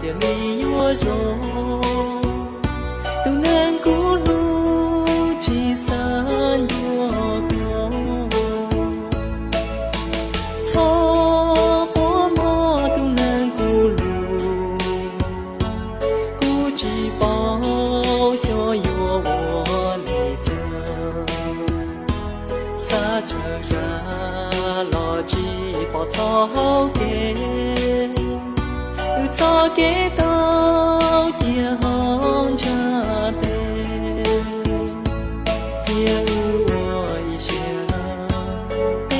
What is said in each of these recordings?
Tiam li yuav zoo, tus neeg kuv hlub tsis xav ncua koj. Txhob quaj mog tus neeg kuv hlub, kuv tsis paub xyov yuav ua li cas. Xav tsawg zaj los tsis pom txoj hau kev, wb txoj kev tau cia ho ntsaj tes. Cia wb ua ib siab,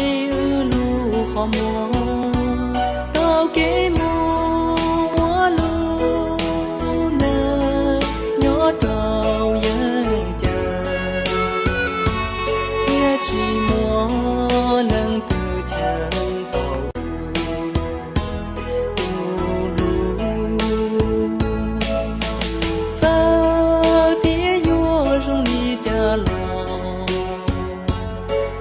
es wb lub qhov muag tau kev mus ua lub neej nyob rau yeeb yam, thiab tsis muaj neeg twg cheem tau wb tus hlub. Txawm tias yuav zoo li cas los,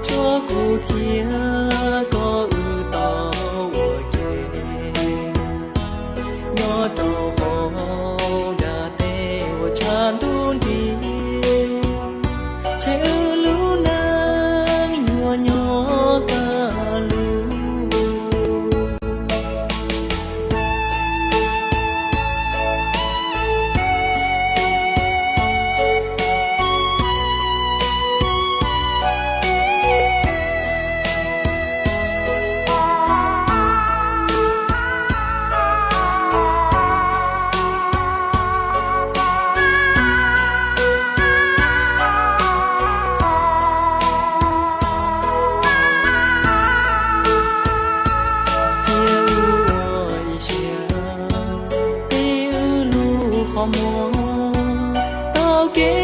tsuav kuv thiab koj wb tau ua ke nyob rau hauv ntiaj teb uas tshav ntuj nrig, ces wb lub neej yuav nyob kaj lug. Thiab wb ua ib siab, es wb lub qhov muag tau kev